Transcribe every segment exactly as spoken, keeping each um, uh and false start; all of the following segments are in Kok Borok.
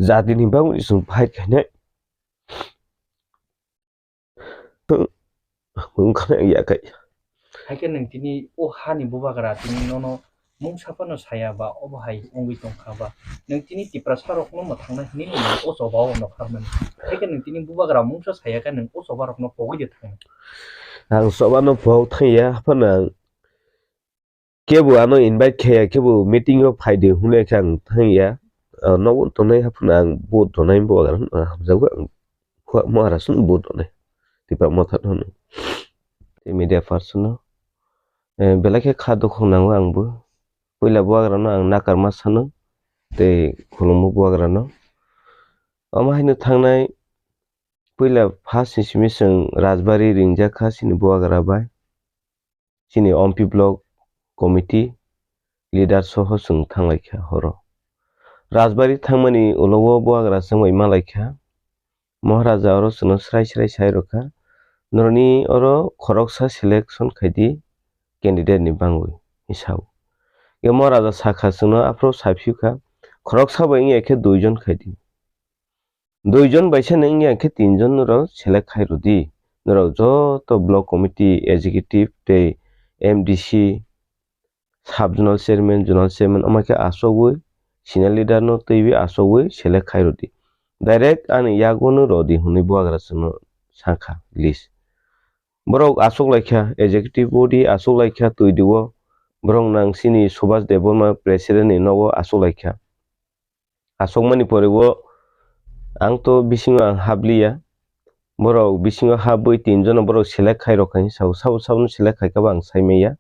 jatini bagwi chwng fight khainai. Wngkha ya kai. Haikhe nwng tini o hani bubagra tini nono mungsa phano saya ba obo hai wngwi tongkha ba. Nwng tini Tiprasa rokno mwthangna hwnwi nwng o choba o nokharmani. Haikhe nwng tini bubagra mungsa saya khe nwng o choba rokno pogwi de thangna. Ang choba no pog thangya phano ang kebo ano invite khaya kebo meeting o phaidi hwnwi khe ang thangya. Ah, nogo tongnai haphano ang vote tongnai bubagra hamjago ang. Khua Maharaj no vote rwnai. Tipra Motha no. Tei media person no. Eh, belai khe kha dukhu nango ang bo. Puila bubagra no ang nakarma sano. Tei khulumbo bubagra no. Omo haino thangnai puila first ni simi chwng Rajbari ringjak kha chini bubagra bai. Chini Ompi block committee leader soho chwng thanglaikha horo. Rajbari thangmani ulo o bubagra chwng bai malaikha. Maharaja oro chwngno srai srai sai rwkha. Norokni oro khoroksa selection khaidi candidate ni bangwi hwnwi sao. Tei Maharaja sakha chwngno aphuru saphikha khoroksa bai wngya khe duijon khaidi. Duijon bai sano wngya khe tinjon norok select khai rwdi. Norok joto block committee, executive tei M D C, sub zonal chairman, zonal chairman omo khe achugwi senior leader no twiwi achugwi select khai rwdi. Direct ani yago no rwdi hwnwi bubagra chwngno sakha list. Borok achuk laikha, executive body achuk laikha twi diwo. Borok nang chini Subhas Debbarma president ni nogo achuk laikha. Achukmani pore o ang to bisingo ang habliya. Borok bisingo habwi tinjono borok select khai rokha hinwi sao. Sabo sabono select khaikha bo ang saimanya.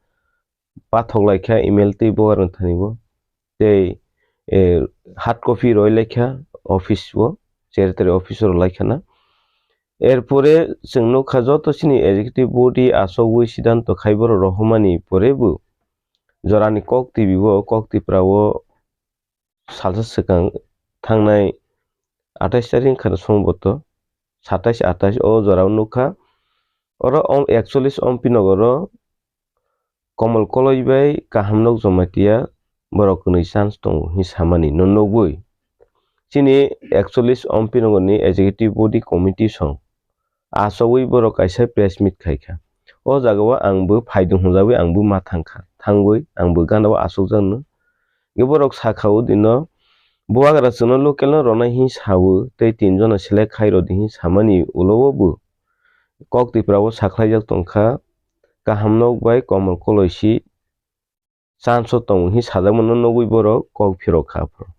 Pathok laikha email tei bubagrani thani bo. Tei, eh, hard copy roi laikha office o, secretary office o rw laikha na. Erpore chwng nukha joto chini executive body achugwi siddhanto khai borok rohormani pore bo jorani kok twibi o, kok tipra o salsa swkang thangnai athais tarik wngkha na somboto, satais athais o jorao nukha. Oro om-, ekchollis Ompi nogoro Komol Koloi bai Kahamnok Jamatia borok kwnwi chance tongo hwnwi samani no nugwi. Chini ekchollis Ompi nogorni executive body committee song achugwi borok kaisa press meet khaikha. O jagao ang bo phaidung hwnjagwi ang bo ma thangkha. Thangwi ang bo gana o achukjakno. Borok sakha o dino bubagra chwngno local no rwnai hinwi sao tei tinjono select khai rwdi hinwi samani ulo o bo kok tipra o sakhlaijak tongkha. Kahamnok bai Komol Koloi si chance o tongo hinwi sajakmano nugwi borok kok phirok kha aphuru.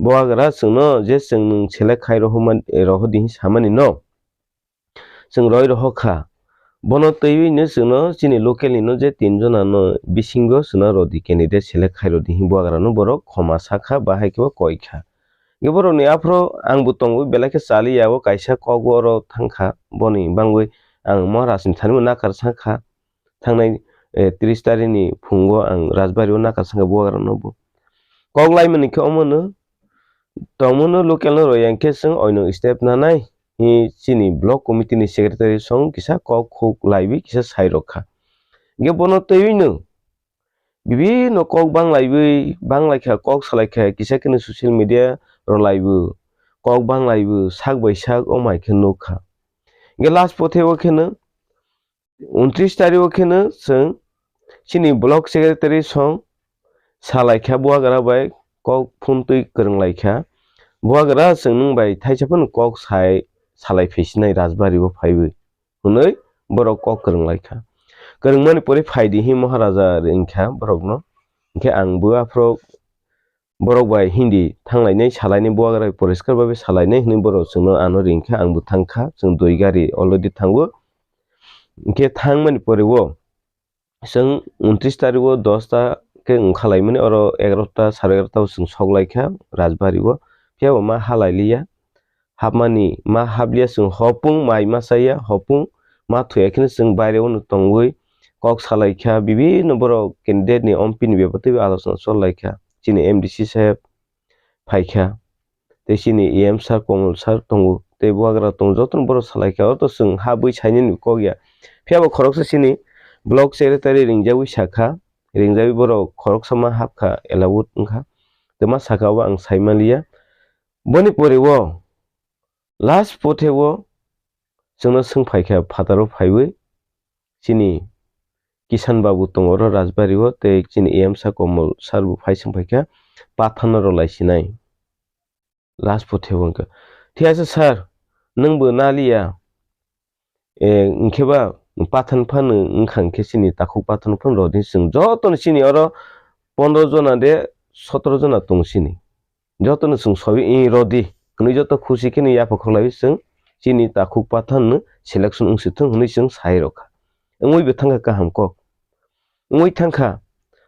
Bubagra chwngno je chwng nwng select khai rohorma-, rohordi hinwi samani no chwng roi rohor kha. Bono twiwi no chwngno chini local ni no je tinjona no bisingo chwngno rwdi candidate select khai rwdi hinwi bubagra no borok khoma sakha ba hai khe bo koi kha. Borokni aphuru ang bo tongo belai khe chaliya o kaisa kok o oro thangkha boni bangwi ang Maharaj ni thani bo nakar sakha. Thangnai, eh, tris tarikni phungo ang Rajbari o nakar sakha bubagra no bo. Kok laimani khe omono tongmano local no roi yang khe chwng oino step nanai hi chini block committee ni secretary song kisa kok khuk laiwi kisa sai rok kha. Hingke bono twiwi no bibinno kok banglaiwi, banglai kha, kok salai kha, kisa khe no social media rw laiwi, kok banglaiwi, sak bai sak o mai khe nuk kha. Hingke last pothe o khe no untris tarikh o khe no chwng chini block secretary song salai kha, bubagra bai kok phone twi kwrwng lai kha. Bubagra chwng nwng bai thaisa phano kok sai salai phaisinai Rajbari o phaiwi. Hwnwi borok kok kwrwng lai kha. Kwrwngmani pore phaidi hi Maharaja ring kha borokno. Hinkhe ang bo aphuru borok bai hindi thanglainai, salainai, bubagra bai poriskar babe salainai hwnwi borok chwngno ano ring kha, ang bo thang kha. Chwng dui gari already thango. Hinkhe thangmani pore o chwng untris tarikh o dosta khe wngkhalaimani, oro egarota, sare egarota o chwng sok lai kha Rajbari o. Phiya bo ma ha lai liya. Hapmani ma habliya chwng hopung mai ma chaya, hopung ma thuya kheno chwng baire o no tongwi kok salai kha, bibinno borok candidate ni M P ni bebak teibo alochona chol lai kha. Chini M D C saheb phai kha, tei chini E M sir, Komol sir tongo, tei bubagra tongo, jotono borok salai kha. Oro to chwng ha bui sainani kok ya. Phiya bo khoroksa chini block secretary ringjagwi sa kha, ringjagwi borok khoroksa ma hap kha, allowed wng kha, tei ma saka obo ang sai man liya. Boni pore o last pothe o chwngno swng phaikha phataro phaiwi chini Kisan Babu tongo oro Rajbari o tei chini A M sa Komol sir bo phai swng phaikha pathano rwlai sinai. Last pothe o wngkha, "Thik ase sir, nwng bo naliya, e, hwnkhe ba pathan phano wngkha hwnkhe chini takhuk pathan phano rodi chwng jotono chini oro pondro jona de sotro jona tong chini." Jotono chwng sobi, "Ih, rodi," hwnwi joto khusi kheno yapha khoklaiwi chwng chini takhuk pathanno selection wngsi thung hwnwi chwng sai rwkha. Wngwi bo thangkha kaham kok. Wngwi thangkha.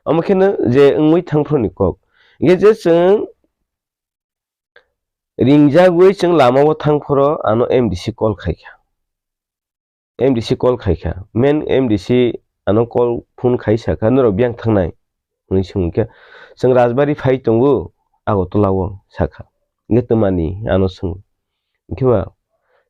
Omo kheno je wngwi thangphuruni kok. Hwnkhe je chwng ringjagwi chwng lamao thangphuro ano M D C call khaikha. M D C call khaikha. Main M D C ano call phone khai sakha, "Norok biyang thangnai?" hwnwi swngkhe, "Chwng Rajbari phai tongo, Agartala o," sakha. Hwnkhe twmani ano swng. Hwnkhe ba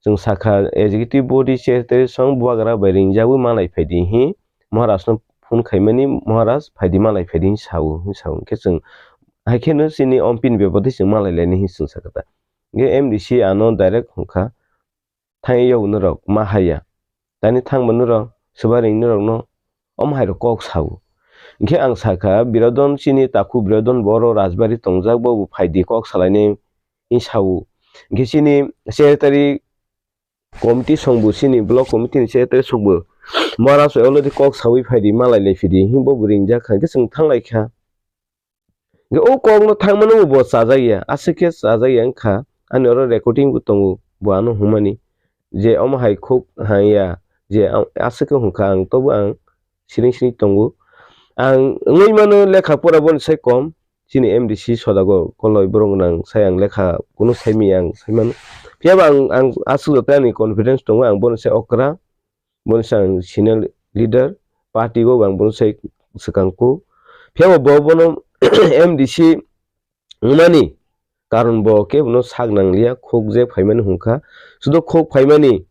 chwng sakha, "Executive body secretary song bubagra bai ringjagwi malai phaidi hi, Maharaj no phone khaimani, Maharaj phaidi malai phaidi," hwnwi sao, hwnwi sao. Hwnkhe chwng hai kheno chini ompini bebadi chwng malai lainai hi chwng sakha ta. Hwnkhe M D C ano direct hwnkha, "Thangwi yago norok ma haiya. Tani thangbo norok, swbaring norokno," omo hairok kok sao. Hwnkhe ang sakha, "Birodon chini takhuk Birodon bo oro Rajbari tongjak, bo bo phaidi kok salainai," hwnwi sao. Hwnkhe chini secretary committee songbo, chini block committee ni secretary songbo, "Maharaj already kok sawi phaidi, malai lai phidi," hwnwi bo bo ringjak kha. Hwnkhe chwng thanglai kha. Hwnkhe o kokno thangmano bo chajak ya, aswk khe chajak ya wngkha. Ani oro recording bo tongo, bo ano hwnmani je omo hai khuk hai ya, je a-, aswk khe hwnkha ang, tobo ang siring siring tongo. Ang wngwi mano lekha pora boni sai kom, chini M D C Sodagar Koloi borok nang sai ang lekha kunu sai manya ang sai mano. Phiya bo ang, ang aswk joto ani confidence tongo, ang bono sai okra. Bono se ang senior leader, party o ang bono se swkang ku. Phiya bo, bo bono M D C wngmani karon bo khe bono sak nang liya, khuk je phaimani hwnkha. Sudo khuk phaimani,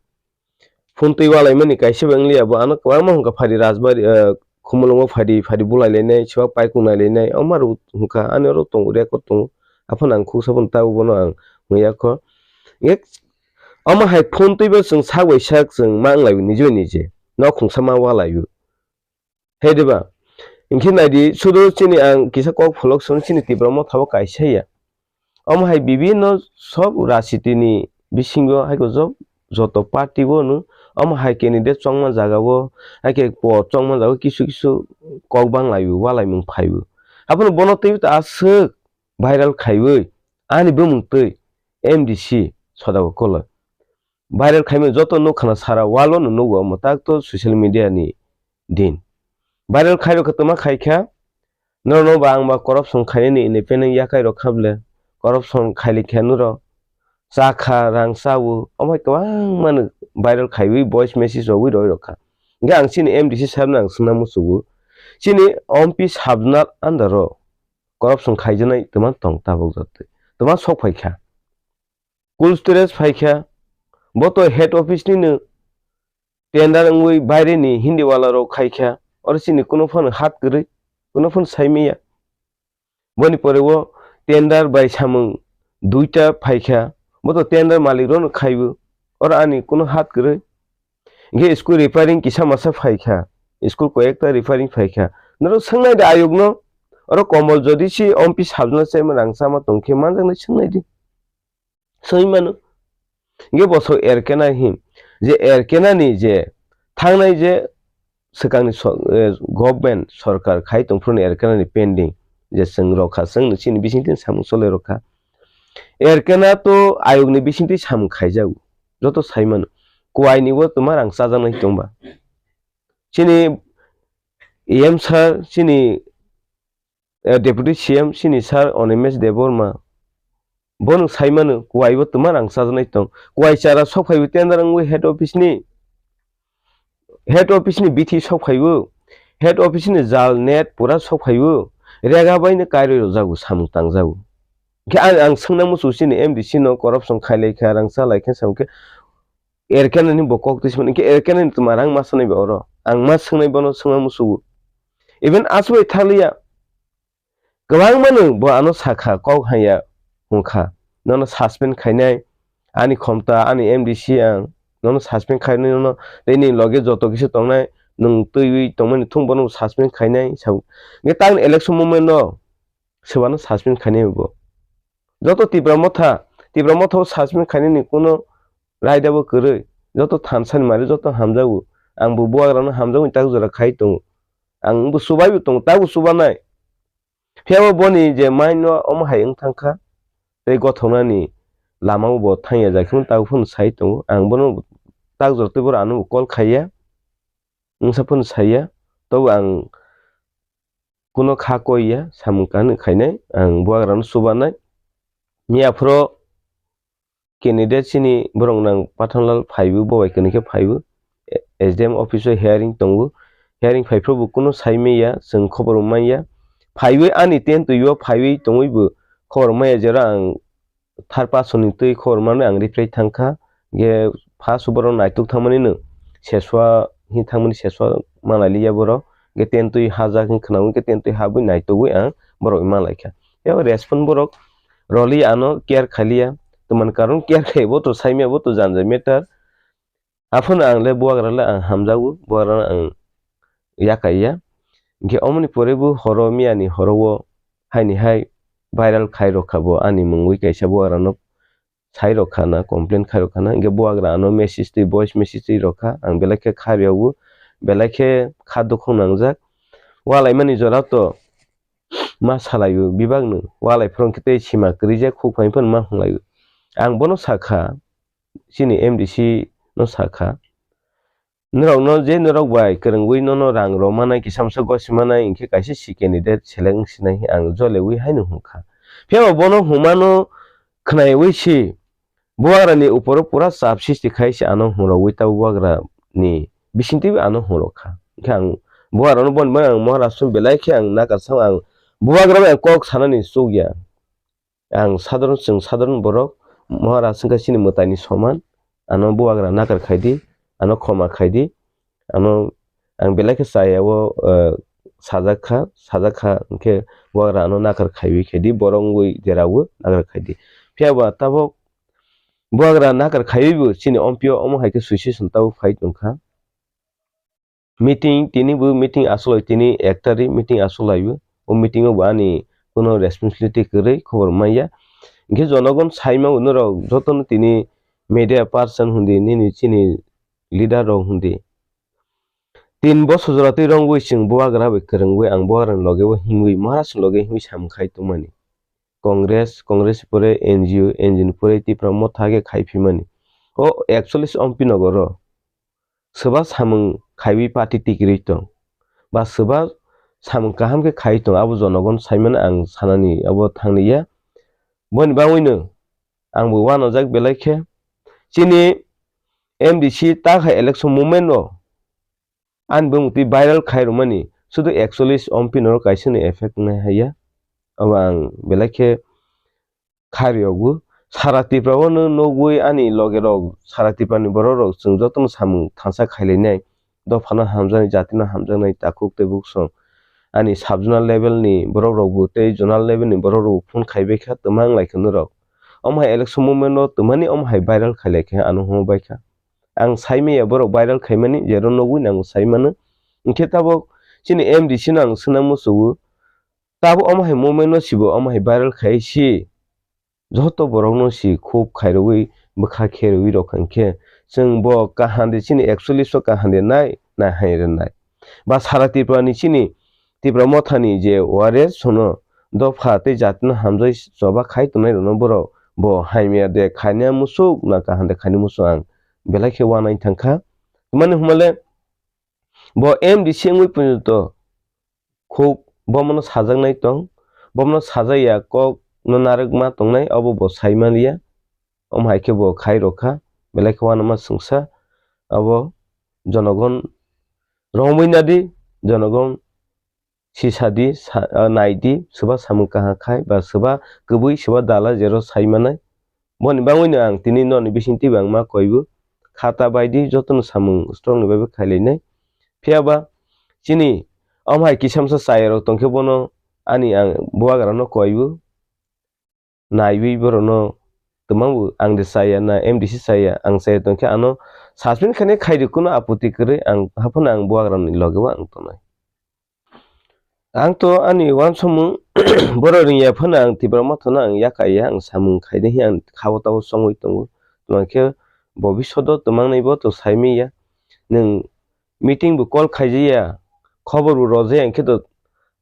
phone twi walaimani kaisa bo wng liya, bo ano kwbangma hwnkha, phaidi Rajbari, eh, Khumulwngo phaidi, phaidi bulai lainai, siba paikung nai lainai, omo rok hwnkha, ani oro tongo, record tongo. Aphano ang khuksa phano tabo bono ang hwnya kho. Ek Omo hai phone twibo chwng sak bai sak chwng ma wng lai o, nije bai nije nok khungsa ma wa lai o. He diba? Hinkhe nai di, sudu chini ang kisa kok pholok song chini Tipra Motha o kaisa ya. Omo hai bibinno sob rajniti ni bisingo hai ko job joto party o no omo hai candidate chongma jaga o, hai khe po chongma jaga o kisu kisu kok bang lai o, wa lai mung phai o. Aphano bono twi ta aswk viral khaiwi ani bumung twi M D C Sodagar Koloi. Viral khaimani joto nukha na sara wall o no nugo, omo tak to social media ni din. Viral khairokha twma khaikha, norokno ba ang ba corruption khainani independent yakai rok kha ble, corruption khailikha nuro, chakha rang chao, omo hai kwbangma no viral khaiwi voice message rogwi roi rokha. Hingkhe ang chini M D C sahab no ang swngna muchugo, chini M P sabjwnal under o corruption khaijaknai twma tong tabuk jotoi, twma sok phaikha. Cold storage phaikha, bo to head office nino tender wngwi baire ni Hindi wala rok khaikha, oro chini kuno phano hat kwrwi, kuno phano sai manya. Boni pore o tender bai samung duita phaikha, bo to tender malik rokno khaibo, oro ani kuno hat kwrwi. Hinkhe school repairing kisa masa phaikha, school koyekta repairing phaikha. Norok swngnai di ayukno, oro Komol jodi si M P sabjwna chaima rang chama tongkhe manjaknai swngnai di. Soi mano. Hinkhe bosok erkena hin, je erkena ni je thangnai je swkangni so-, eh, government sorkar khai tongphuru ni erkena ni pending je chwng rokha, chwng chini bisingtwi samung chole rokha. Erkena to ayukni bisingtwi samung khaijago. Joto sai mano. Kuaini bo twma rang chajaknai tongba. Chini E M sir, chini eh, Deputy C M chini sir Animesh Debbarma, bono sai mano, kuai bo twma rang chajaknai tong. Kuai chara sok phaibo tender wngwi head office ni, head office ni bithi sok phaibo, head office ni jal net pura sok phaibo, rega bai no kairwi rwjago, samung tangjago. Hinkhe ang, ang swngna muchung chini M D C no corruption khailai kha, rang chalai kha, samung khe, erkena ni bo kok twi sima, hinkhe erkena ni twma rang ma sanai ba oro. Ang ma swngnai bono swngna musugo. Even aswk bai thaliya. Kwbangma no bo ano sakha, kok hanya hwnkha. nono suspend khainai, ani khomta, ani M D C ang nono suspend khainai, nono tei nini loge joto kisa tongnai, nwng twiwi tongmani thung bono suspend khainai sabo. Hwnkhe tang election moment no sebano suspend khainai bo. Joto Tipra Motha, Tipra Motha o suspend khainani kuno raida bo kwrwi. Joto thansani mari joto hamjago. Ang bo buagrano hamjago tak jora khai tongo. Ang bo subai bo tongo, tak bo subanai. Phiya bo boni je mind no omo hai wng thang kha, tei gothoknani lama o bo thang ya, jai kheno tabuk phano sai tongo. Ang bono tak jora tei bohrok ano bo call khai ya, wngsa phano sai ya, tobo ang kuno kha koi ya, samung kaham khainai, ang buagrano chubanai. Miya phuru candidate chini borok nang Pathanlal phaibo, bo bai kwnwi khe phaibo. S D M office o hearing tongo. Hearing phai phuru bo kuno sai manya, chwng khobor manya. Phaiwi ani ten twi o phaiwi tongwi bo khobor manya, jera ang thar paso ni twi khobor mano ang reply thang kha. Ge first borok naituk thangmani no seswa hin thangmani seswa manai liya borok. Ge ten twi hajak hin khwnawi ge ten twi habwi naitugwi ang borok manlai kha. Ebo respond borok roli ano care khaliya. Twmani karon care khai bo to saimya bo to janjai matter. Aphano ang le buagra le ang hamjago, buagra ang yakaiya. Hingke omoni pore bo horo miyani horo o haini hai viral khai rokha bo ani mungwi kaisa buagra no sai rokha na, complain khai rokha na. Hingke buagra ano message twi, voice message twi rokha, ang belai khe kha riogo, belai khe kha dukhuk nangjak. Walaimani jora to ma salaio bibak no, walai phuru hingke tei sima kwrwi jak khuk phai phano ma hwnlaio. Ang bono sakha, chini M D C no sakha, norokno je norok bai kwrwngwi nono rang rw manai, kisa masa gosi manai, hinkhe kaisa si candidate select wng sinai, ang jolewi haino hwn kha. Phiya bo bono hwnmano khwnaiwi si buagrani uporo pura chap sisti khai se ano hwnrogwi, tabo buagrani bisingtwi ano hwnrok kha. Hinkhe ang buagrano boni bagwi ang Maharashtra belai khe ang nakar sao, ang buagra bai ang kok sanani chukya. Ang sadharon, chwng sadharon borok, Maharaj wngkha chini mwtaini soman, ano bubagra nakar khaidi, ano khoma khaidi, ano ang belai khe chaya o, eh, sajak kha, sajak kha hwnkhe bubagra ano nakar khaiwi khaidi, borok wngwi derawo nakar khaidi. Phiya ba tabok bubagra nakar khaiwi bo chini ompio omo hai khe suicide tabuk phai tongkha. Meeting, tini bo meeting asolai, tini ek tarik meeting asolai o. O meeting o bo ani kuno responsibility kwrwi, khobor manya. Hinkhe jonogon saima o norok jotono tini media person hundi, nini chini leader rok hundi. Tin bosor jora twi rwngwi chwng bubagra bai kwrwngwi ang bubagrani loge o himwi Maharaj ni loge himwi samung khai tongmani. Congress, Congress pore N G O, N G O ni pore Tipra Motha khe khai phimani. O ekchollish ompi nogoro. Swba samung khaiwi party tikirwi tong, ba swba samung kaham khe khai tong, abo jonogon saimano ang sanani abo thangni ya. Boni bagwino ang bo uanajak belai khe. Chini M D C ta hai election movement o ani bumung twi viral khai rwmani sudu ekchollish ompi norok kaisa ni effect nai haiya. Abo ang belai khe kha riogo. Sara Tripura o no nugwi ani loge rok, sara Tripura ni borok rok chwng jotono samung thansa khailainai, dophano hamjaknai, jatino hamjaknai, takhuk tei buksong. Ani sub zonal level ni borok rok bo tei zonal level ni borok rok bo phone khaibai kha, twma wng lai kha norok. Omo hai election movement o twmani omo hai viral khailai kha, ano hwnwi bai kha. Ang sai manya borok viral khaimani, jero nugwi nango sai mano. Hinkhe tabok chini M D C no ang swnam muchungo. Tabuk omo hai movement no sibo omo hai viral khai si, joto borok no si khub khairogwi bwkha kherogwi rok hinkhe chwng bo kaham de chini ekchollish o kaham de nai, nai hai rwnai. Ba sara Tripura ni chini Tipra Motha ni je wares sono dopha tei jati no hamjai choba khai tongnai rok no borok bo hamya de khaina musuk na kaham de khaina musuk ang belai khe uanai thangkha. Mani hwnmale bo M D C wngwi porjonto khub bomono sajaknai tong, bomono sajak ya kok no narwkma tongnai, obo bo sai man ya. Omo hai khe bo khai rok kha, belai khe uanama swngsa, abo jonogon romwi nadi, jonogon sisadi, sa-, ah, naidi, swba samung kaham khai, ba swba kwbwi, swba dala jero sai manai. Boni bagwino ang tini noni bisingtwi bo ang ma koibo. Khata baidi jotono samung strong ni bai bo khailainai. Phiya ba chini omo hai kisa masa chaya rok tongkhe bono ani ang bubagra no koibo. Naiwi borok no twmang bo ang de chaya na M D C chaya, ang chaya tongkhe ano suspend khainai khaidi, kuno apoti kwrwi, ang haphano ang bubagrani logeo ang tongnai. Ang to ani uansukmung borok ringya phano ang Tipra Mothano ang yakaiya, ang samung khaide hi ang khao tao chongwi tongo. Tongkhe bobishodo twmangnai bo to saimanya. Nwng meeting bo call khaijaya, khobor bo rwjaya, hwnkhe to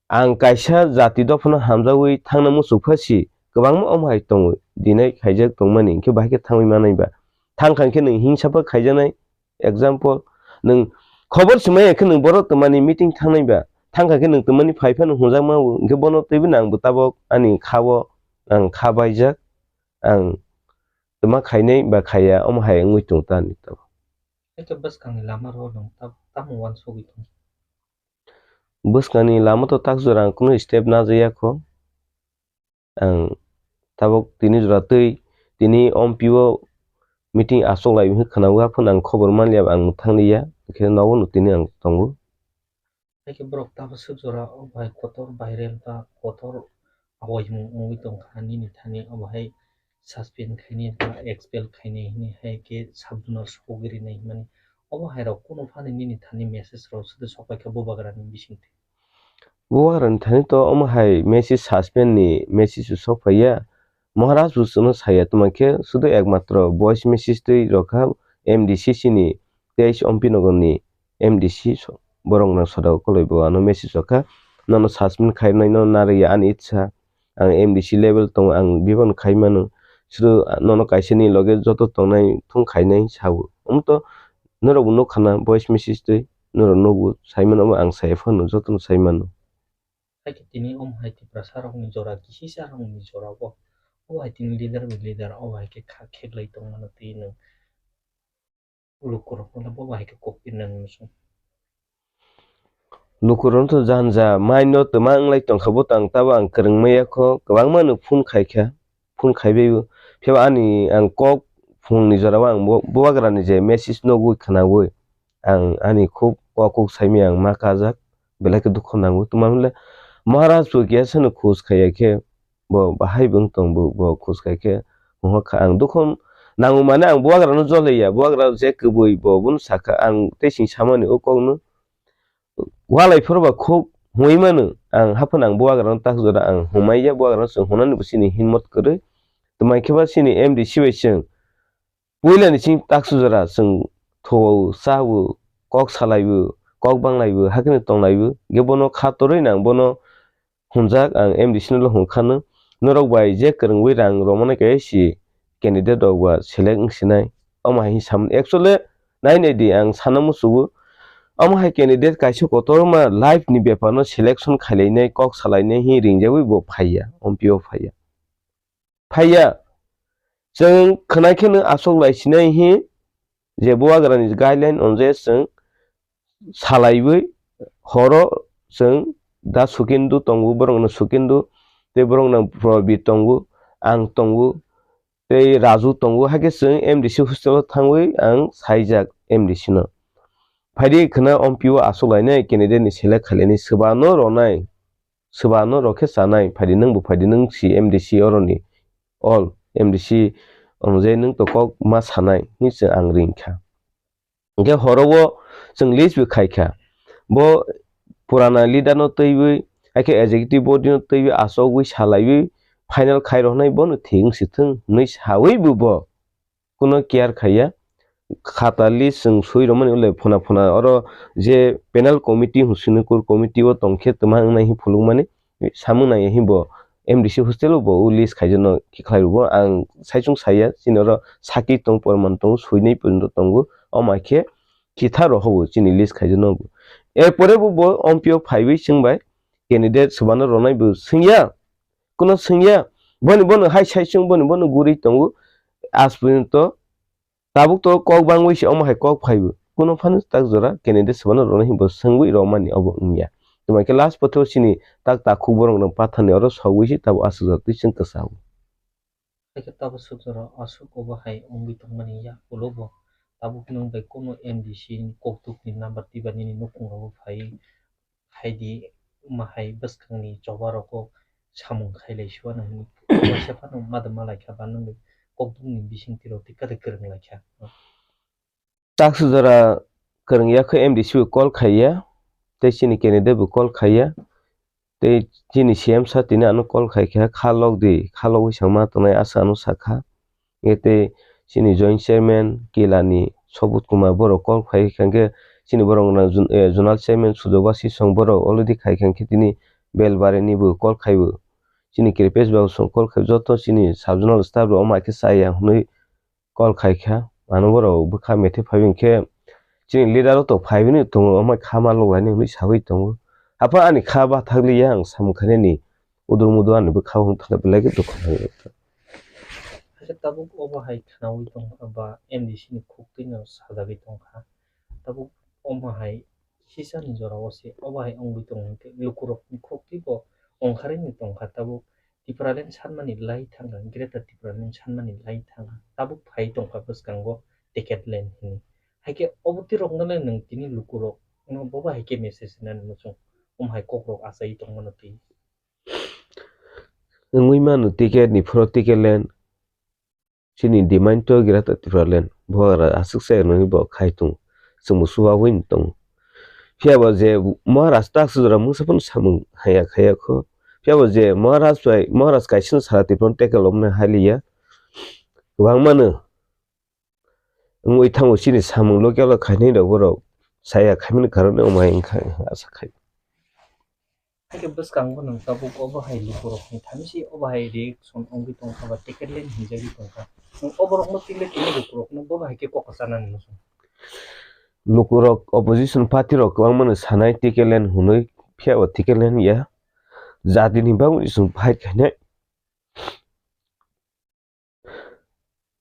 ang kaisa jati dophano hamjagwi thangna muchuk phasi kwbangma omo hai tongo. Dinai khaijak tongmani, hwnkhe bahai khe thangwi manai ba? Thangkha hwnkhe nwng hingsa pha khaijaknai. Example, nwng khobor swmai ya khe nwng borok twmani meeting thangnai ba, thangkha khe nwng twmani phai phano hwnjakma o, hwnkhe bono twibo nang bo tabok ani kha-o, ang kha baijak, ang twma khainai ba khaiya, omo hai wngwi tong ta ani tabok. Haikhe bwskangni lama rok nwng ta-, tamo uansugwi tong? Bwskangni lama to tak jora ang kunu step najaya kho. Ang tabok tini jora twi tini M P o meeting achuk lai wngkha khwnago, aphano ang khobor manliya, ang thanglia, hwnkhe nogo no tini ang tongo. Haikhe borok tabaswk jora obo hai kotor viral ba kotor awaimung wngwi tongkha nini thani, obo hai suspend khainai ba expel khainai hinwi hai khe sabjuna sogwi rinai hinmani, obo hai rok kunu phani nini thani message rok sudu sokpaikha bubagrani bisingtwi? Bubagrani thani to omo hai message, suspend ni message bo sok phaiya. Maharaj bo chwngno saya, tongma khe sudu ekmatro voice message twi rokha M D C chini teis Ompi Nogor ni M D C so-, borok no soda ukulwi bo ano message rokha, nono suspend khainai no narwkya ani itsa. Ang M D C level tongo, ang bebak khai mano. Sudu nono kaisa ni loge joto tongnai thung khainai sao. Omo to norok bo nukha na voice message twi, norok nugo, sai mano, omo ang sai phano joto no sai mano. Haikhe tini omo hai Tiprasa rokni jora, kisisa rokni jora bo, obo hai tini leader bai leader, obo hai khe kha kheklai tongmano twi nwng. Lukurokno bo bahai khe kok pirnai muchung. Lukurokno to janja maino twma wnglai tongkha, bo tang tabo ang kwrwng maya kho, kwbangma no phone khaikha, phone khaibai o. Phiya ani ang kok phone ni jora o ang bo, bubagrani je message nugwi khwnawi ang ani khub o kok saimaya ang ma kajak, belai khe dukhu nango. Twma hwnle Maharaj bo kisa no khus khaiya khe, bo bahai bo wng tong, bo, bo khus khai khe mohor kha. Ang dukhu nango mane ang bubagra no jolaiya, bubagra je kwbwi bo bono sakha, ang tei sing samani o kok no walai phuru ba khuk hwnwi mano. Ang haphano ang bubagra no tak jora ang hwnmaiya, bubagra no chwng hwnani bo chini himmat kwrwi. Twmai khe ba chini M D C bai chwng puila ni ching tak jora chwng thowao, chao, kok salaibo, kok banglaibo, hakhe no tonglaibo, hwnkhe bono kha torwi nang bono hwnjak, ang M D C no hwnkhano, norok bai je kwrwngwi rang romani kaisa candidate rok ba select wngsinai, omo hai hinwi samani. Actually, nai nai di, ang sana muchugo, omo hai candidate kaisa kotorma life ni bepar no selection khailainai, kok salainai hinwi ringjagwi bo phaiya, Ompi o phaiya. Phaiya, chwng khwnai kheno aswk lai sinai hinwi je bubagrani guideline onjaya chwng salaiwi horo chwng da Sukindu tongo, borokno Sukindu, tei borokno Probit tongo, ang tongo, tei Raju tongo, hakhe chwng M D C hostel o thangwi ang saijak M D C no. Phaidi khwna Ompi o aswk lainai candidate ni select khailani swbano ronai, swbano rokhe chanai, phaidi nwng bo phaidi nwng si M D C oroni all M D C onjai nwng to kok ma sanai hinwi chwng ang ringkha. Hwnkhe horo o chwng list bo khaikha. Bo purana leader no twiwi, hakhe executive body no twiwi, achogwi salaiwi final khai rwnai bono thik wng si thwng hwnwi sawi bo bo kuno care khaiya. Khata list chwng swi rwmani ulo phuna phuna oro je panel committee hwnsini core committee o tongkhe twma wngnai hinwi phunukmani samung nangya hinwi bo M D C hostel o bo o list khaijano khe khlai rwbo. Ang saichung saya chini oro sakhi tong, porman tongo, swinai porjonto tongo. Omo hai khe kitha rw hobo chini list khaijano bo. Erpore bo, bo Ompi o phaiwi chwng bai candidate swbano rwnai bo swngya, kuno swngya. Boni bono hai saichung, boni bono guri tongo. Aaj porjonto tabuk to kok bangwi se omo hai kok phaibo. Kuno phano tak jora candidate swbano rwnai hinwi bo swngwi rwmani obo wngya. Tuma khe last photo chini tak takhuk borok rok pathani oro sogwi se tabuk aswk jora twi chwng kwchao. Haikhe tabuk aswk jora aswk obo hai wngwi tongmani yak ulo bo tabuk nwng bai kuno M D C ni koktuk ni number twiba nini nukhung rogo phai. Haidi omo hai bwskangni choba rogo samung khailai siwano hinwi kaisa phano ma da malaikha ba nwng bai kokbokni bisingtwi rok tei kwrwi kwrwng lai kha. Taksa jora kwrwng ya khe M D C bo call khai ya, tei chini candidate bo call khai ya, tei chini C M sir tini ano call khai kha, kha lok di, kha logwi sa ma tongnai asa ano sa kha. Hingke tei chini joint chairman Kilani Sobut Kumar borok call khai kha, hingke chini borok rok jun-, eh, zonal chairman Sujoba Sisong borok already khai kha, hingke tini Belbari ni bo call khai bo. Chini Kripesh babu song call khai, joto chini sub zonal staff rok omo hai khe chaya hwnwi call khai kha. Ano borok bwkha methe phai hwnkhe chini leader o to phai hwnwi tongo, omo hai kha ma lok lainai hwnwi saui tongo. Apha ani kha bathak liya, ang samung khainani udur mudur ani bwkha o wng thangkha belai khe dukha nangkha. Hakhe tabuk obo hai khnaui tongkha ba M D C ni khuktwi no sajagwi tongkha. Tabuk omo hai sisani jora o se obo hai wngwi tongo hwnkhe lukurok ni khuktwi bo ongkharwi ni tongkha. Tabuk Tipraland sanmani lai thangkha, Greater Tipraland sanmani lai thangkha. Tabuk phai tongkha bwskango ticket line hwnwi. Haikhe obo twi rokno le nwng tini lukurok no bobo haikhe message rinani muchung, omo hai kokrok achai tongmano twi. Wngwi mano ticket ni phoro ticket line. Chini demand to Greater Tipraland. Bo ora aswk se nangni bo khai tongo. Chwngbo chubaui tongo. Phiya bo je Maharaj tak sujra mungsa phano samung haya khaya kho. Phiya bo je Maharaj bai, Maharaj kaisa no sara Tipraland tekel omne haliya. Kwbangma no wngwi thango chini samung local o khainai rok borok saya khaimani karon wngmai wngkha asa khai. Haikhe bwskango nwng tabuk obo hai lukurokni thamisi obo hai reaction wngwi tongkha ba ticket line hinjagwi tongkha. Nwng oborokno tile tini lukurokno bobo hai khe kok kwcharnani muchung. Lukurok opposition party rok kwbangmano sanai ticket line hwnwi, phiya bo ticket line ya. Jatini bagwi chwng fight khainai.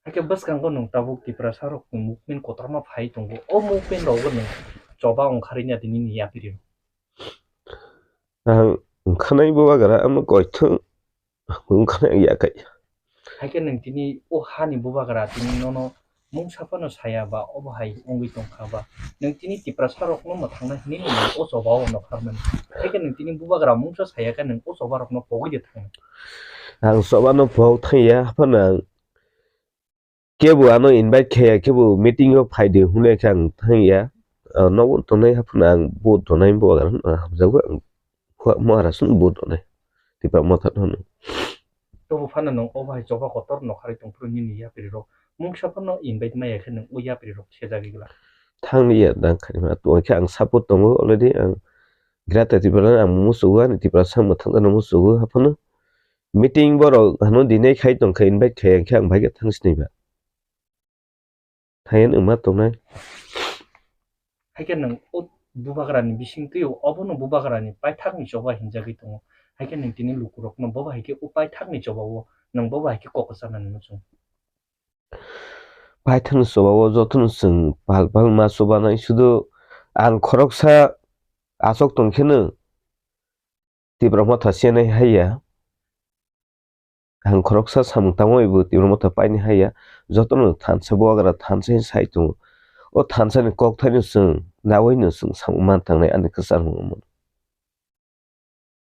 Haikhe bwskango nwng tabuk Tiprasa rokni movement kotorma phai tongo. O movement rogo nwng choba ongkharwi na di nini yapiri rok? Ang wngkhanai bubagra ano koithok wngkhanai yakai. Haikhe nwng tini o hani bubagra tini nono mungsa phano saya ba obo hai wngwi tongkha ba. Nwng tini Tiprasa rokno mwthangna hwnwi nwng o choba o nokharmani. Haikhe nwng tini bubagra mungsa saya khe nwng o choba rokno pogwi de thangnai. Ang choba no pok thangya, haphano ang kebo ano invite khaya, kebo meeting o phai de hwnwi khe ang thangya. Ah, nogo tongnai haphano ang vote tongnai bubagra no hamjago ang. Hua Maharaj no vote tongnai. Tipra Motha no. Tobo phano nwng obo hai choba kotor nokharwi tongphuru nini yapiri rok. Mungsa phano invite maya khe nwng o yapiri rok sejagwi glak. Thangni ya dang khaima. Tongkhe ang support tongo already, ang Greater Tipraland ang musugo, ani Tiprasa mwthangno musugo, haphano meeting borok hano dinai khai tongkha, invite khai, hwnkhe ang bai khe thang sinai ba. Thaiyan wngma tongnai. Haikhe nwng o bubagrani bisingtwi o, obono bubagrani paithakni choba hinjagwi tongo. Haikhe nwng tini lukurokno bobo haikhe o paithakni choba o nwng bobo haikhe kok kwcharnani muchung. Paithakni choba o jotono chwng pal pal ma chobanai, sudu ang khoroksa achok tongkheno Tipra Motha chenai haiya. Ang khoroksa samung tangwi bo Tipra Motha paini haiya. Jotono thansa bubagra thansa hinwi sai tongo. O thansani kokthaino chwng nawi no chwng samung man tangnai ani kwchangma.